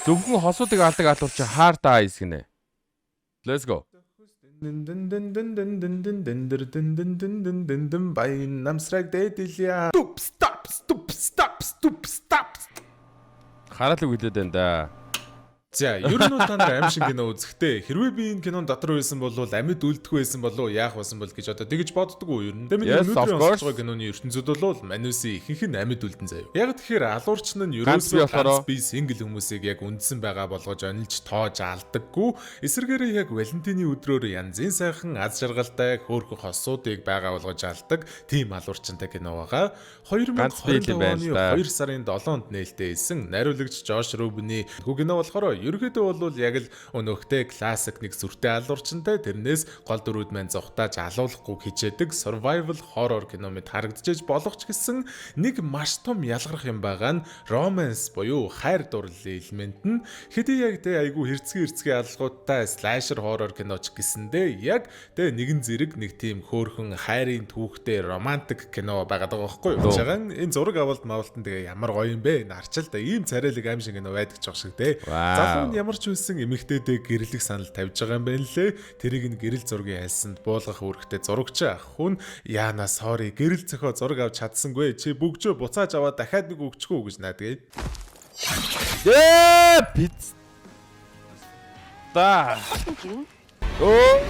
Зөвхөн хосуудыг алдаг алуурч Hard Eyes гинэ. Let's go. Дэн дэн дэн дэн дэн дэн дэн дэн дэр дэн дэн дэн дэн дэн дэн баян намсраг дэдэлья. Туп стоп стоп стоп стоп стоп. Хараалыг үлээд байна да. За, ер нь бол та нар аим шиг кино үзэхдээ хэрвээ би энэ кинон дотор байсан бол амьд үлдэхгүй байсан болов яах байсан бол гэж одоо тэгж боддгоо ер нь. Тэгээ миний Yes, of өнөөдрийн course. сонсож байгаа киноны ертөнцид бол Мануси ихэнх нь амьд үлдэн заяа. Яг тэгэхээр алуурч нь Ганц би ерөөсөө болохоор ганц би single хүмүүсийг яг үндсэн байгаа болгож онилж тоож алдаггүй. Эсвэргээрээ яг Валентины өдрөөр янзын сайхан аз жаргалтай хөөрхөн хосуудыг байгаа болгож алдаг тийм алуурчтай кино байгаа. Ганц би л юм 2025 байна оны л да. 2 сарын 7-нд нээлттэй хийсэн найруулагч Жош Рубины хүү кино болохоор ерөөхдөө бол яг л өнөөхтэй классик нэг сүртэй алуурчтай, тэрнээс гол дүрүүд маань зугтааж алуулахгүй хичээдэг survival horror кино мэт харагдчихэж болох ч гэсэн нэг маш том ялгарх юм байгаа нь romance буюу хайр дурлалын элемент нь хэдий яг тэ айгүй хэрцгий хэрцгий алгуудтай slasher horror киноч гэсэндээ яг тэ нэгэн зэрэг нэг тийм хөөрхөн хайрын түүхтэй романтик кино байгаад байгаа байхгүй юу? Чагаан энэ зураг авалт мавалтан тэгээ ямар гоё юм бэ? Нарчал да ийм царайлаг аим шиг кино байдаг ч баг шиг те. Вау. Залуу нь ямар ч үлсэн эмэгтэйдээ гэрлэх санал тавьж байгаа юм байна лээ. Тэрийг нь гэрэл зургийн альсанд буулгах үүрэгтэй зурагч ах хүн яана sorry, гэрэл цохоо зураг авч чадсангүй. Чи бүгжөө буцааж аваад дахиад нэг өгчихөө гэж наадгийг. Ээ пиц. Та. Оо.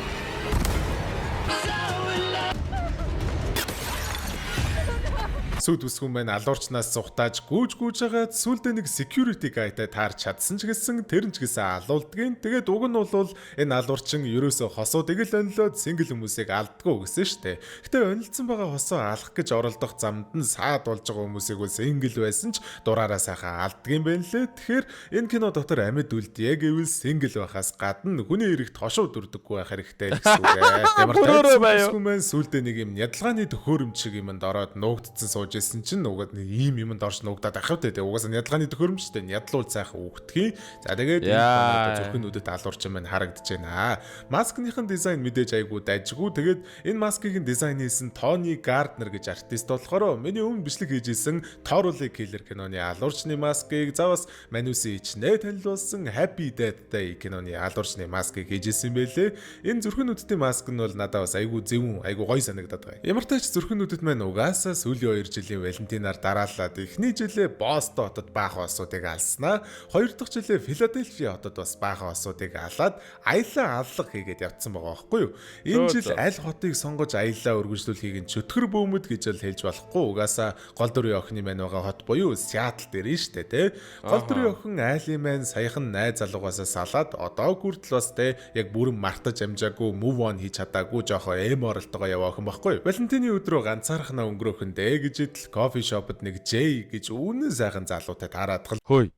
Сүд үсгүн маань алуурчнаас зугтааж гүүж гүүж хагаад сүулдэ нэг security guy-тай таарч чадсан ч гэсэн тэр нь ч гэсэн алуулдгийн. Тэгээд уг нь бол энэ алуурчин ерөөсөө хосуудыг л онилоод single хүмүүсийг алддаггүй гэсэн штэ. Гэтэ онилцсан байгаа хосоо алах гэж оролдох замд нь саад болж байгаа хүмүүсийг бол single байсан ч дураараа сайхан алддаг юм байна лээ. Тэгэхээр энэ кино дотор амьд үлдъя гэвэл single байхаас гадна хүний эрэгт хошуу дүрдэггүй байх хэрэгтэй л гэсэн үг ээ. Ямар Бүрөөрөө байв. тайван маань сүулдэ нэг юм нядалгааны төхөөрөмж шиг юмд ороод нуугдсан сууж исэн чинь угаад нэг ийм юмд орж нуугдаад ах вэ те, угаасаа нядалгааны төхөөрөмж шүү дээ, нядлуул сайхан үгтгий. За, тэгээд энэ Яа. одоо зүрхэн нүдэд алуурч юм харагдаж байна. Маскныхын дизайн мэдээж айгуу дажгүй. Тэгээд энэ маскыг нь дизайн хийсэн Тони Гарднер гэж артист болохоор миний өмнө бичлэг хийж исэн Totally Killer киноны алуурчны маскыг, за бас Мануси ичнэ танилуулсан Happy Death Day киноны алуурчны маскыг хийж исэн байлээ. Энэ зүрхэн нүдтэй маск нь бол надад бас айгуу зөвүүн, айгуу гоё санагдаад байгаа. Ямар ч тач зүрхэн нүдэд маань угаасаа сүүлийн 2 жилийн Валентинаар дараалаад эхний жилээ Бостон хотод баахан осуудыг алснаа. Хоёр дахь жилээ Филадельфия хотод бас баахан осуудыг алаад аялаа аллага хийгээд явцсан байгаа байхгүй юу? Энэ жил аль хотыг сонгож аяллаа өргөжлүүлэхийг нь чөтгөр бөөмөд гэж л хэлж болохгүй. Угаасаа гол дүрийн охины маань байгаа хот буюу Сиэтл дээр нь штэ тэ. Гол дүрийн охин айлын маань саяхан найз залуугаасаа салаад одоо хүртэл бас тэ яг бүрэн мартаж амжаагүй, move on хийж чадаагүй жоохоо emo оролтогоо яваа охин байхгүй юу? Валентины өдрөө ганцаархнаа өнгөрөөхөн дээ гэж идэл coffee shop-д нэг J гэж үнэн сайхан залуутай таараадгал. Хөөе.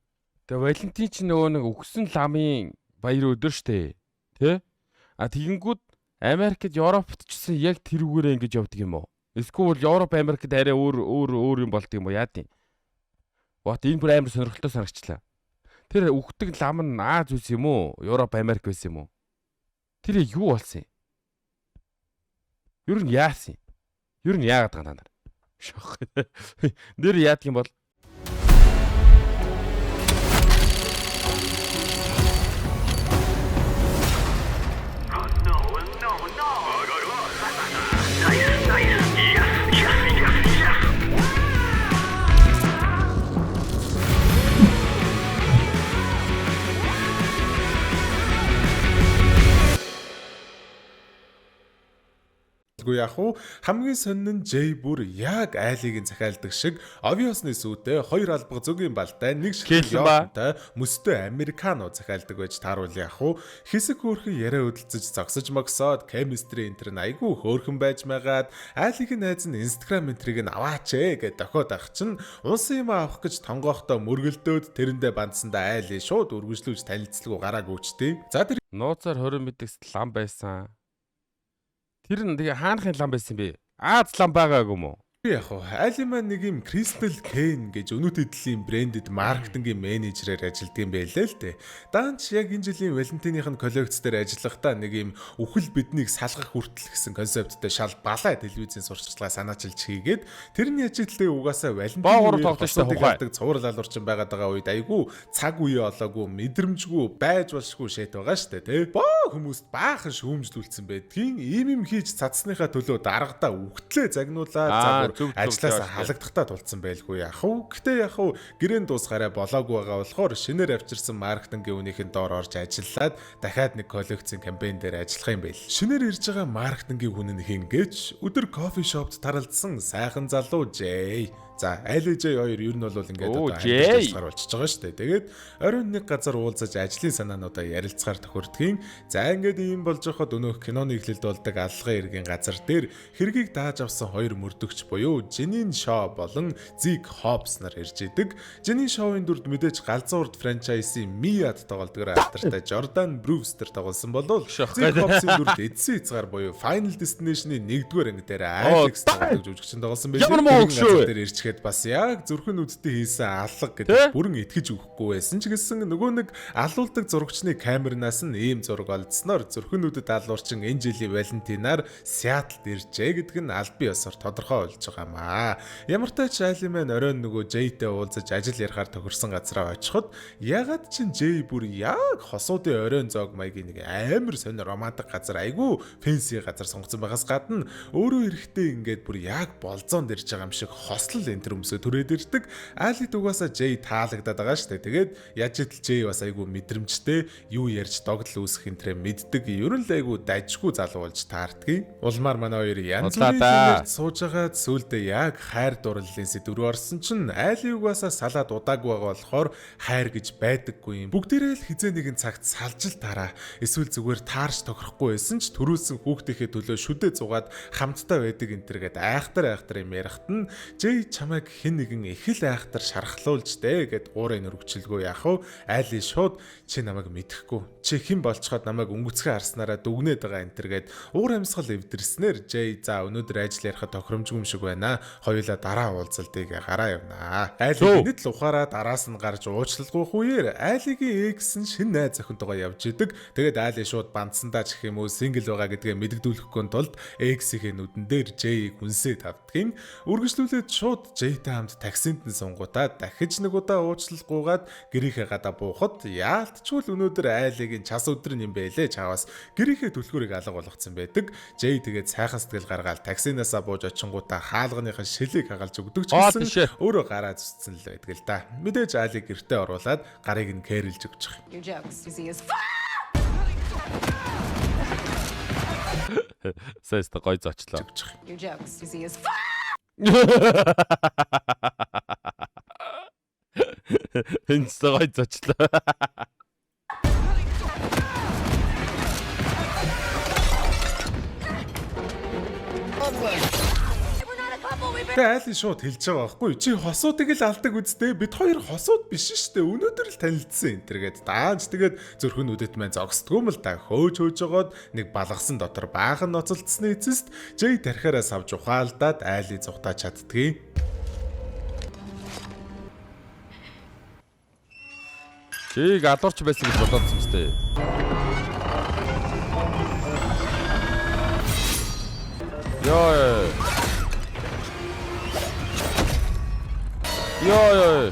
Тэгээ Валентин чи нөгөө нэг өгсөн ламын баяр өдөр штэ. Тэ? А тэгэнгүүт Америкт, Европт ч гэсэн яг тэрүүгээрээ ингэж явдаг юм уу? Эсвэл Европ, Америкт арай өөр өөр өөр юм болдог юм уу? Яа тийм. What, энэ бүр амар сонирхолтой санагчлаа. Тэр үхдэг лам нь Аз үс юм уу? Европ, Америк байсан юм уу? Тэр яг юу болсон юм? Ер нь яасан юм? Ер нь яагаад байгаа та нар? Шох. Нэр яадаг юм бол No, no, no! Nice, nice! Yes, yes, yes, yes! Гүй яах вэ? Хамгийн сонин нь J бүр яг айлыг нь захиалдаг шиг обиосны сүйтэй, хоёр албага зөгийн балтай, нэг Кэлэн ба. шилэн мөстэй американо захиалдаг байж тааруул яах вэ? Хэсэг хөөрхөн яриа хөдөлцөж зогсож могсоод chemistry энтер нь айгүй хөөрхөн байж магаад айлыг нь найз нь Instagram энтрийг нь аваач ээ гэд дохиод ах чинь унсан юм авах гэж тонгоохтой мөргөлдөөд тэрэндээ бандсандаа айлыг шууд үргэлжлүүлж танилцлагуу гараагүй ч тий. За, тэр Нууцаар 20 мэдээс лам байсан. Тэр нь тэгээ хаанахын лам байсан бэ? Аз лам байгаагүй юм уу? Яг хуу Али маань нэг юм Crystal Kane гэж өнөөт эдлийн брендэд маркетингийн менежерээр ажилладаг юм байлээ л дээ. Даанч яг энэ жилийн Валентиных нь коллекц дээр ажиллахдаа нэг юм үхэл биднийг салгах хүртэл гэсэн концепттэй шал балай телевизийн сурталчилгаа санаачилж хийгээд, тэрний ажилтны угаасаа Валентины Боо гурав тоглож штэ, үеэр алдаг цуврал алуурчин байгаад байгаа үед айгүй цаг үе олоогүй, мэдрэмжгүй байж болшгүй шэт байгаа штэ, тий. Боо хүмүүст баахан шүүмжлүүлсэн байдгийн. Ийм юм хийж цацсныхаа төлөө даргадаа үхтлээ загнуулаад за бүр ажлаасаа халагдахдаа тулцсан байлгүй яах вэ? Гэтэ яах вэ? Гэрэн дуусгаарай болоогүй байгаа болохоор шинээр авчирсан маркетингийн үнийхэн доор орж ажиллаад дахиад нэг коллекцийн кампайн дээр ажиллах юм байл. Шинээр ирж байгаа маркетингийн хүн нь хэн гэж өдөр coffee shop т таралдсан сайхан залуу Жэй. За, Али Жэй хоёр ер нь бол ингээд одоо ажиллахаар болчихж байгаа шүү дээ. Тэгээд оройн нэг газар уулзаж ажлын санаануудаа ярилцахаар тохирдгийн. За, ингээд ийм болж байхад өнөөх киноны эхлэлд болдог аллагын эргийн газар дээр хэргийг дааж авсан хоёр мөрдөгч буюу Женин Шоу болон Зиг Хобс нар ирж идэг. Женин Шоуын дүрд мэдээж галзуу урд franchise ын Миад тоглодог алдартай Жордан Брюстер тоглосон болол Зиг Хобсын дүрд эцсийн хязгаар буюу Final Destination-ы 1-р анги дээр Алекс тоглодог жүжигчин тоглосон байлээ. Ямар муу шүү. Дээр ирчгээд бас яг зүрхэн нүдтэй хийсэн аллага гэдэг бүрэн итгэж өгөхгүй байсан ч гэсэн нөгөө нэг алуулдаг зурагчны камернаас нь ийм зураг олдсноор зүрхэн нүдэд алуурчин энэ жилийн Валентинаар Сиэтлд иржээ гэдг нь аль бие ёсоор тодорхой болж байгаамаа. Ямар ч тач Али маань оройн нөгөө Жейтэй уулзаж ажил ярихаар тохирсон газараа очиход ягаад чин Жей бүр яг хосуудын оройн зоог маягийн нэг амар сонир романтик газар, айгүй fancy газар сонгоцсон байгаас гадна өөрөө эрэхтэй ингээд бүр яг болзоонд ирж байгаа юм шиг хослол энэ төр өмсөө түрээд ирдэг. Али дугаасаа Жей таалагдаад байгаа шүү дээ. Тэгээд яаж идэл Жей бас айгүй мэдрэмжтэй, юу ярьж догдол үүсгэх энэ тэрэ мэддэг. Ер нь л айгүй дажгүй залуу болж таардгийг. Улмаар манай хоёр янз бүрийн сууж байгаад сүулдэ яг хайр дурлалын сэдв рүү орсон чинь Али угаасаа салаад удаагүй байгаа болохоор хайр гэж байдаггүй юм. Бүгдээрээ л хизээ нэгэн цагт салж л тараа. Эсвэл зүгээр таарч тохирохгүй байсан ч төрүүлсэн хүүхдийнхээ төлөө шүдэ зугаад хамтдаа байдаг энэ төр гээд айхтар айхтар юм ярихт нь Жей чамайг хэн нэгэн их л айхтар шархлуулж дээ гэд уурын өргөчлгөө яах вэ? Али шууд чи намайг мэдэхгүй. Чи хэн болцоход намайг өнгөцгөн харснараа дүгнээд байгаа энэ төр гээд уур амьсгал эвдэрснээр Жей за өнөөдөр ажил ярихад тохиромжгүй юм шиг байна. Хоёулаа дараа уулзалтыг гараа явнаа. Али гинэт л ухаараа дараас нь гарч уучлалгүйх үеэр Алигийн ex нь шинэ найз охинтойгоо явж идэг. Тэгээд Али шууд бандсандаа ч гэх юм уу single байгаа гэдгээ мэдэгдүүлэхгүй тулд ex-ийн нүдэн дээр Жейг үнсээ тавдгийн. Үргэлжлүүлээд шууд Жейтэй хамт таксинд нь сунгуудаа дахиж нэг удаа уучлалгүйгаад гэрийнхээ гадаа буухад яалтчгүй л өнөөдөр Алигийн час өдөр юм бэлээ чаваас гэрийнхээ түлхүүрийг алга болгоцсон байдаг. Жей тэгээд сайхан сэтгэл гаргаал таксинаасаа бууж очингуудаа хаалганыхаа шилийг хагалж өгдөг ч гэсэн өөрөө гараа зүсцэн л байдаг л да. Мэдээж Алиг гэртээ оруулаад гарыг нь кэрэлж өгч байгаа. Сайста гой зочлоо. Энэ ч гой зочлоо. Тэгээ Али шууд хэлж байгаа байхгүй, чи хосуудыг л алдаг үсттэй, бид хоёр хосууд биш шүү дээ, өнөөдөр л танилцсан энэ төр гээд даанч тэгээд зүрхэн нүдэт маань зогсдгүй юм л да. Хөөж хөөж жогоод нэг балгасан дотор баахан ноцолдсны эцэст Жей тархиараа савж ухаалдаад Али зугтаа чаддгийг. Чиг алуурч байсан гэж бодоодсон юм сте. Йоо. Йоо.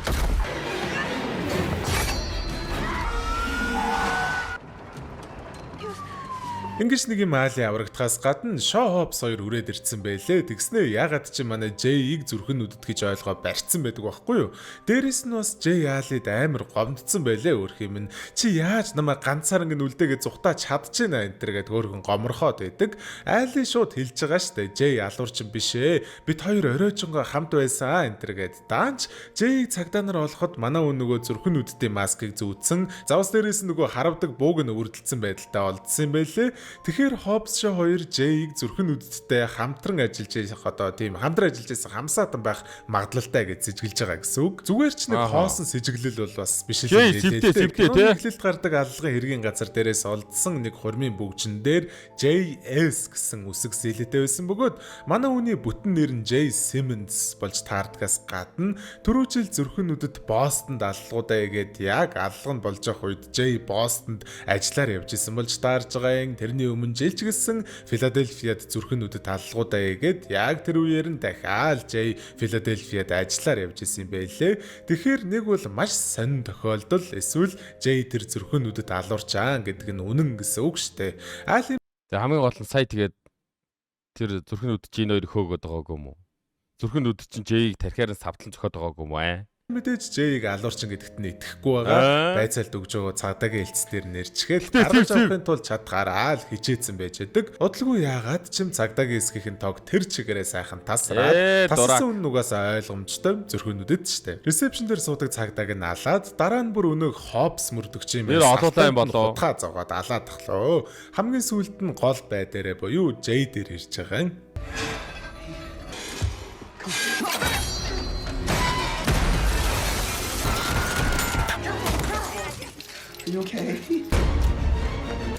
Ингэж нэг юм Али аврагдахаас гадна Шо Хобс хоёр үрээд ирсэн байлээ. Тэгснээ ягаад чи манай Жейийг зүрхэн нүдэд гэж ойлгоо барьцсан байдаг байхгүй юу? Дээрээс нь бас Жей Алид амар гомдсон байлээ өөрх юм нь. Чи яаж намайг ганцаар ингэ нүлдээгээ зугтаа чадчихна энэ төр гэд хөөрхөн гоморхоод байдаг. Али шууд хэлж байгаа штэ. Жей алуурчин биш ээ. Бид хоёр оройжонго хамт байсан энэ төр гэд. Даанч Жейг цагдаа нар олоход манай үн нөгөө зүрхэн нүдтэй маскыг зүүдсэн. Завс дээрээс нь нөгөө харавдаг бууг нь үрдэлсэн байдалтай олдсон юм байлээ. Тэгэхээр Hobbs Shaw 2 Jay-г зүрхэн нүдтэй хамтран ажиллаж байх, одоо тийм хамтран ажиллаж байсан хамсаатан байх магадлалтай гэж сэжиглэж байгаа гэсэн үг. Зүгээр ч нэг хоосон сэжиглэл бол бас биш л юм лээ. Киноны эхлэлд гардаг аллагын хэргийн газар дээрээс олдсон нэг хурмын бүгжин дээр JS гэсэн үсэг сэлэтэй байсан бөгөөд манай хүний бүтэн нэр нь Jay Simmons болж таардгаас гадна түрүү жил зүрхэн нүдэд Бостонд аллагуудаа игээд яг аллага нь болж явах үед Jay Бостонд ажиллаар явж исэн болж таарж байгаа юм. Тэрний өмнө жил ч гэсэн Филадельфиад зүрхэн нүдэд аллагуудаа игээд яг тэр үеэр нь дахиад Jay Филадельфиад ажиллаар явж исэн юм байлээ. Тэгэхээр нэг бол маш сонин тохиолдол, эсвэл Jay тэр зүрхэн нүдэд алуурчаан гэдэг нь үнэн гэсэн үг штэ. Айл За, хамгийн гол нь сая тэгээд тэр зүрхэн нүд чинь энэ хоёр хөөгөөд байгаагүй юм уу? Зүрхэн нүд чинь Jay-г тархиар нь савдлан зөхиод байгаагүй юм уу аа? Мэдээж Jay-г алуурчин гэдэгт нь итгэхгүй байгаа. Байцаалд өгж байгаа цагдаагийн элдэс дээр нэрчгээд гаргаж авахын тулд чадгаараа л хичээцэн байж байдаг. Удалгүй яагаад ч юм цагдаагийн хэсгийнхэн тоог тэр чигээрээ сайхан тасраад, тассан үн угаасаа ойлгомжтой, зүрхэнүүдэд штэ. Reception дээр суудаг цагдааг нь алаад, дараа нь бүр өнөг Hobbs мөрдөгч юм байна. Олуулаа юм болоо. Утгаа зовоод алаад тахлаа. Хамгийн сүүлд нь гол бай дээрээ буюу Jay дээр ирж байгаа юм. Are you okay?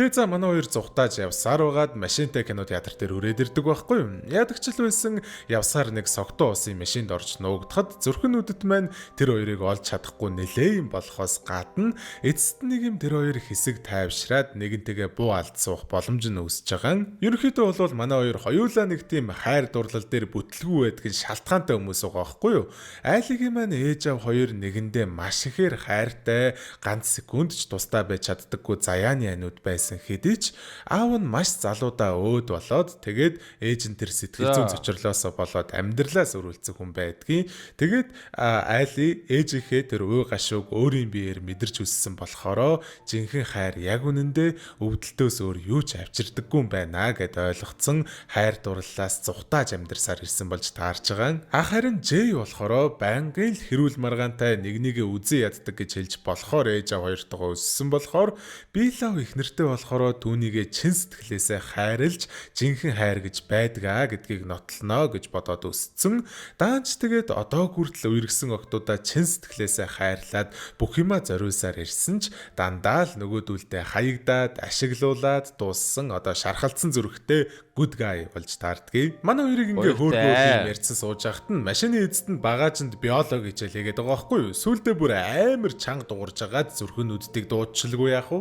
Тэгээ за, манай хоёр зугтааж явсаар байгаад машинтай кино театр дээр хүрээд ирдэг байхгүй юу? Яадаг ч л байсан, явсаар нэг согтуу усын машинд орж нуугдахад зүрхэн нүдэт маань тэр хоёрыг олж чадахгүй нэлээ юм болохоос гадна эцэст нэг юм тэр хоёр хэсэг тайвшраад нэгэнтэйгээ буу алд суух боломж нь үүсэж байгаа юм. Ерөнхийдөө бол манай хоёр хоёулаа нэг тийм хайр дурлал дээр бүтлгүй байдгийн шалтгаантай хүмүүс байгаа байхгүй юу? Айлигийн маань ээж аав хоёр нэгэндээ маш ихээр хайртай, ганц секунд ч тусдаа байж чаддаггүй заяаны анууд байсан хэдий ч аав нь маш залуудаа өөд болоод, тэгээд ээж нь тэр сэтгэл зүйн цочрлоосоо болоод амьдралаас өрүүлцэх хүн байдгийн. Тэгээд Айли ээжийнхээ тэр уй гашууг өөрийн биеэр мэдэрч өссөн болохоро жинхэнэ хайр яг үнэндээ өвдөлтөөс өөр юу ч авчирдаггүй юм байна гэд ойлгоцсон, хайр дурлалаас зугтааж амьдарсаар ирсэн болж таарч байгаа. А харин Жей болохоро байнгын л хэрүүл маргаантай, нэг нэгэ үзэн яддаг гэж хэлж болохоор ээж аав хоёртойгоо өссөн болохоор Билав их нэртэй болохоро түүнийгээ чин сэтгэлээсээ хайрлж, жинхэнэ хайр гэж байдгаа гэдгийг нотлоно гэж бодоод өссөн. Даанч тэгээд одоо хүртэл үерхсэн охидуудаа чин сэтгэлээсээ хайрлаад бүх юмаа зориулсаар ирсэн ч дандаа л нөгөөдүүлдэ хаягдаад, ашиглуулад дууссан, одоо шархалдсан зүрхтэй good guy болж таардгийг. Манай хоёрыг ингээ хөөр хөөр юм ярьсан сууж байхад нь машины эзэд нь багаажинд биологи хичээл хийгээд байгаа байхгүй юу? Сүүлдээ бүр амар чанга дуурж агаад зүрхэн нүддийг дуудчихалгүй яах вэ?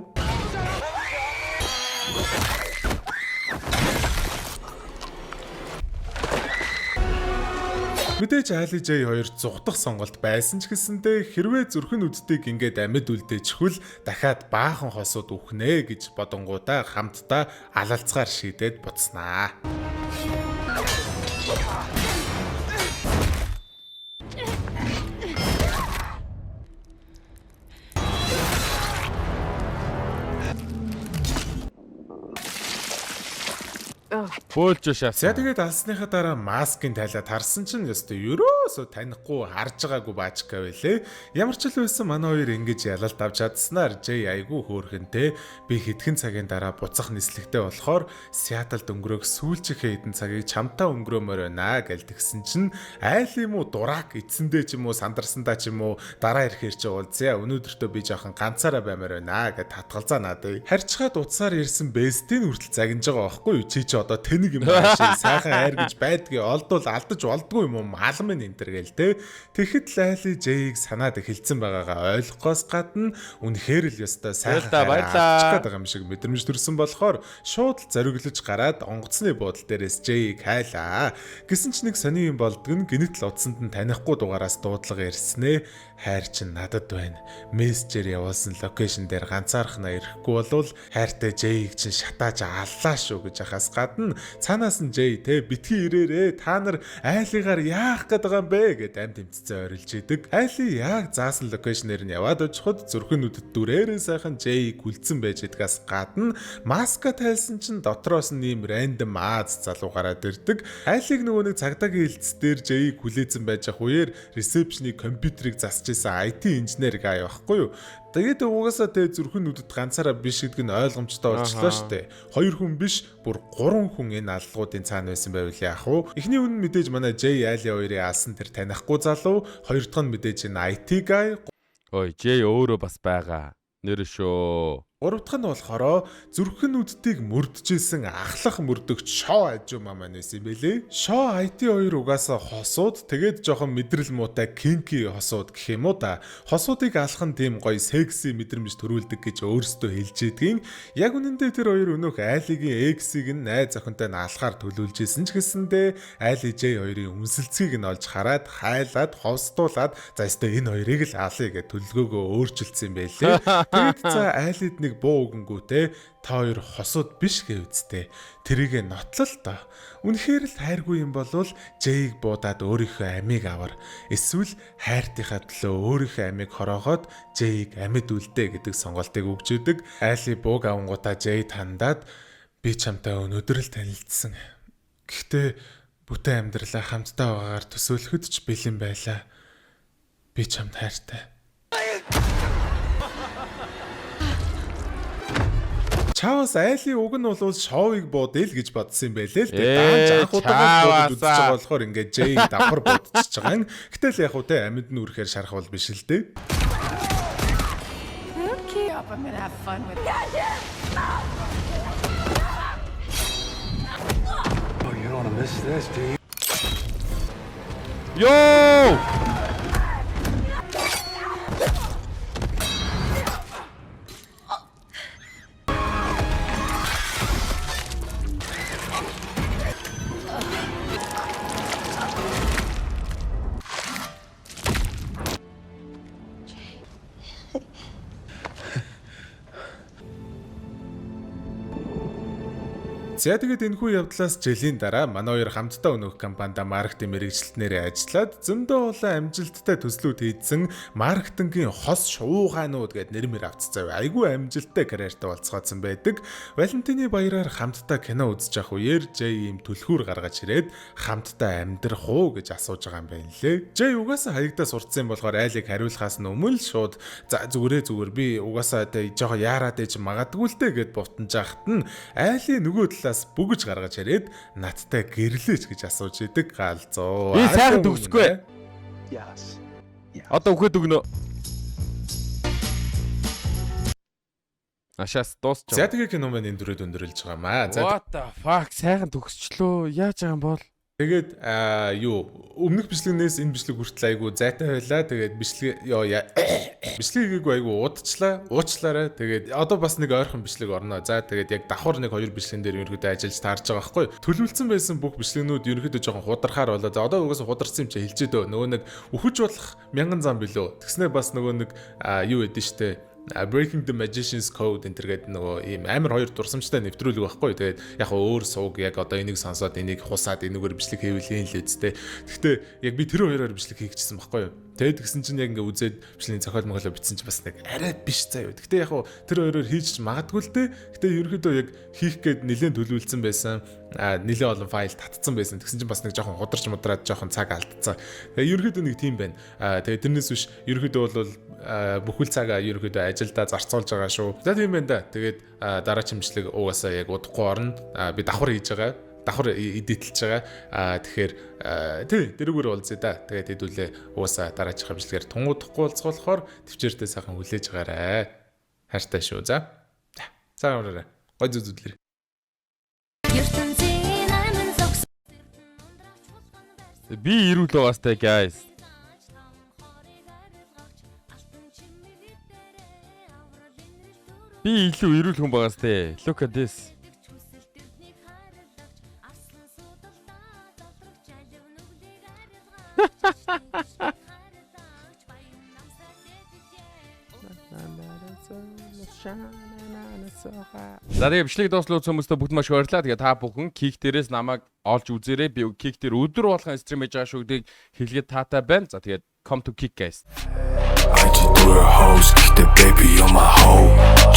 Мэдээж Али Жей хоёр зугтах сонголт байсан ч гэсэнтэй хэрвээ зүрхэн нүдтийг ингээд амьд үлдээчихвэл дахиад баахан хосууд үхнэ гэж бодонгуудаа хамтдаа алалцгаар шийдээд буцнаа. Бөөлж шаасан. За, тэгээд алсныхаа дараа маскын тайлаад харсан чинь ёстой ерөөсөө танихгүй, харж байгаагүй баачка байлээ. Ямар ч л байсан манай хоёр ингэж ялалт авч чадсанаар Жей айгүй хөөрхөнтэй, би хэдхэн цагийн дараа буцах нислэгтэй болохоор Сиатлд өнгөрөөх сүүлчийнхээ хэдэн цагийг чамтаа өнгөрөөмөр байна гэл тэгсэн чинь айл юм уу дурак эцэндээ ч юм уу сандарсандаа ч юм уу дараа ирэхээр чи уулзъя, өнөөдөртөө би жоохон ганцаараа баймаар байна гэд татгалзаа надыг. Харьцгаад утсаар ирсэн bestie-н хүртэл загнаж байгаа байхгүй юу? Чи чи одоо тэнэг юм байна, сайхан хайр гэж байдгийг олдвол алдаж болдгүй юм уу, малан минь энэ төр гээл те. Тэгэхэд л Айли Жейг санаад эхэлсэн байгаагаа ойлгохоос гадна үнэхээр л ёстой сайхан хайр алдчих гээд байгаа юм шиг мэдрэмж төрсөн болохоор шууд л зориглож гараад онгоцны буудал дээрээс Жейг хайлаа. Гэсэн ч нэг сони юм болдго нь гинэт л утсанд нь танихгүй дугаараас дуудлага ирснээ, хайр чинь надад байна. Мессежээр явуулсан location дээр ганцаархнаа ирэхгүй болвол хайртай Жейг чинь шатааж аллаа шүү гэж ахаас гадна цаанаас нь Жей те битгий ирээрээ, та нар айлыгаар яах гээд байгаа юм бэ гэд амь тэмцсэн орилж идэг. Айли яг заасан location ээр нь яваад очиход зүрхэн нүдэд дүрээрээ сайхан Жейг хүлцэн байж идгээс гадна маска тайлсан чинь дотроос нь ийм random Аз залуу гараад ирдэг. Айлыг нөгөө нэг цагдаагийн хэлц дээр Жейг хүлээцэн байж ах үеэр reception-ы компьютерыг засч исэн IT инженер guy байхгүй юу? Тэгээд угаасаа тэ зүрхэн нүдэд ганцаараа биш гэдг нь ойлгомжтой болчлоо шүү дээ. Хоёр хүн биш, бүр гурван хүн энэ аллагуудын цаана байсан байвал яах вэ? Эхний хүн нь мэдээж манай Jay Ali хоёрын алсан тэр танихгүй залуу, хоёр дахь нь мэдээж энэ IT guy, Ой, Jay өөрөө бас байгаа. Нэр шүү. Гурав дахь нь болохоор зүрхэн нүдтийг мөрдөжсэн ахлах мөрдөгч Шоо ажуу маань байсан юм бэлээ. Шоо IT хоёр угаасаа хосууд, тэгээд жоохон мэдрэл муутай kinky хосууд гэх юм уу да. Хосуудыг алах нь тийм гоё секси мэдрэмж төрүүлдэг гэж өөрсдөө хэлж идэгин. Яг үнэндээ тэр хоёр өнөөх Айлигийн ex-ийг нь найз охинтой нь алахаар төлөвлөж исэн ч гэсэндээ Айли Жей хоёрын үнсэлцгийг нь олж хараад хайлаад ховсдуулаад за өстой энэ хоёрыг л алъя гэж төлөвлөгөөгөө өөрчилсөн юм байлээ. Тэгээд за Айлид нэг буу өгөнгүүтээ та хоёр хосууд биш гэвцтэй. Тэрийгэ нотлол доо. Үнэхээр л хайргүй юм болвол Жейг буудаад өөрийнхөө амийг авар. Эсвэл хайртынхаа төлөө өөрийнхөө амийг хороогоод Жейг амьд үлдээ гэдэг сонголтыг өгч идэг. Айли бууг авангуудаа Жей тандаад би чамтай өнөөдөр л танилцсан. Гэхдээ бүтэн амьдралаа хамтдаа байгаагаар төсөөлөхөд ч бэлэн байлаа. Би чамд хайртай. Чавас айлын уг нь бол шоуыг буудъя л гэж бодсон юм байлээ л дээ. Даанч анх удаага буудаж үзэж байгаа болохоор ингээд Жейг давхар буудчихж байгаа юм. Гэтэл яг уу те амьд нь үрэхээр шарах бол биш л дээ. Okay. Up, I'm gonna have fun with Oh, you don't want to miss this, do you? Йоо! За тэгээд энэхүү явдлаас жилийн дараа манай хоёр хамтдаа өнөөх компанида маркетинг мэрэгчлэтнэрээ ажиллаад зөндөө олон амжилттай төслүүд хийдсэн маркетингийн хос шуухайнууд гэд нэр мэр авцсан. Айгүй амжилттай карьертай болцгоодсон байдаг. Валентины баяраар хамтдаа кино үзэж явах үеэр Жей ийм түлхүүр гаргаж ирээд хамтдаа амьдрах уу гэж асууж байгаа юм байна лээ. Жей угаасаа хаягдаа сурцсан юм болохоор айлыг хариулахаас нь өмнө л шууд за зүгээрээ зүгээр би угаасаа тэ жоохон яарад ээж магадгүй л дээ гэд бутанж яхад нь айлын нөгөө талаас бүгж гаргаж ирээд надтай гэрлээч гэж асууж идэг галзуу. Би сайхан төгсөхгүй. Yes. Одоо үхээд өгнө. Ашаас дуусч. За тэгээ кино маань энэ дүрээд өндөрлөж байгаа маа. За What the fuck сайхан төгсчлөө. Яаж байгаа юм бол? тэгээд юу өмнөх бичлэгнээс энэ бичлэг хүртэл айгүй зайтай байлаа. Тэгээд бичлэг ёо яа бичлэг хийгээгүй айгүй удчлаа. Уучлаарай. Тэгээд одоо бас нэг ойрхон бичлэг орно. За тэгээд яг давхар нэг хоёр бичлэгэн дээр ерөнхийдөө ажиллаж таарж байгаа байхгүй. Төлөвлөсөн байсан бүх бичлэгнүүд ерөнхийдөө жоохон худархаар болоо. За одоо угаасаа хударсан юм чи хэлжээ дөө. Нөгөө нэг үхэж болох мянган зам билүү. Тэгснээ бас нөгөө нэг юу эдэн штэ Breaking the Magician's Code энэ төр гэдэг нөгөө ийм амар хоёр дурсамжтай нэвтрүүлэг байхгүй. Тэгээд яг өөр сууг яг одоо энийг сонсоод энийг хусаад энэгээр бичлэг хийвэл юм л үстэй. Гэхдээ яг би тэр хоёроор бичлэг хийх гэжсэн байхгүй юу. Тэгээд тэгсэн чинь яг ингээ үзээд бичлэгийн зохиол мохиолоо бичсэн чинь бас нэг арай биш заяа. Гэхдээ яг тэр хоёроор хийж магадгүй л дээ. Гэхдээ ерөнхийдөө яг хийх гээд нэлээд төлөвлөсөн байсан. Нэлээд олон файл татцсан байсан. Тэгсэн чинь бас нэг жоохон хударч мудраад жоохон цаг алдцсан. Тэгээ ерөнхийдөө нэг тийм байна. Тэгээ тэрнээс биш ерөнхийдөө бол бүхэл цагаа ерөнхийдөө ажилдаа зарцуулж байгаа шүү. За тийм байна да. Тэгээд дараагийн бичлэг угаасаа яг удахгүй орно. Би давхар хийж байгаа. Давхар эдитэлж байгаа. Тэгэхээр тий дэрүүгээр уулзъя да. Тэгээд хэдүүлээ угаасаа дараагийн бичлэгээр тунгуудахгүй уулзах болохоор төвчээртэй сайхан хүлээж байгаарай. Хайртай шүү. За. За амраарай. Гой зүг зүдлэр. ертөнцийн амин зогс Би ирүүл байгаастай guys. Би илүү ирүүл хүн байгаастай. Look at this. За тэгээ бичлэг дуслал үзсэн хүмүүстээ бүгд маш их баярлалаа. Тэгээ та бүхэн Kick дээрээс намайг олж үзээрэй. Би Kick дээр өдөр болгон stream хийж байгаа шүү гэдгийг хэлгээд таатай байна. За тэгээд come to Kick guys. I just threw her hoes, гэхдээ baby you're my hoe.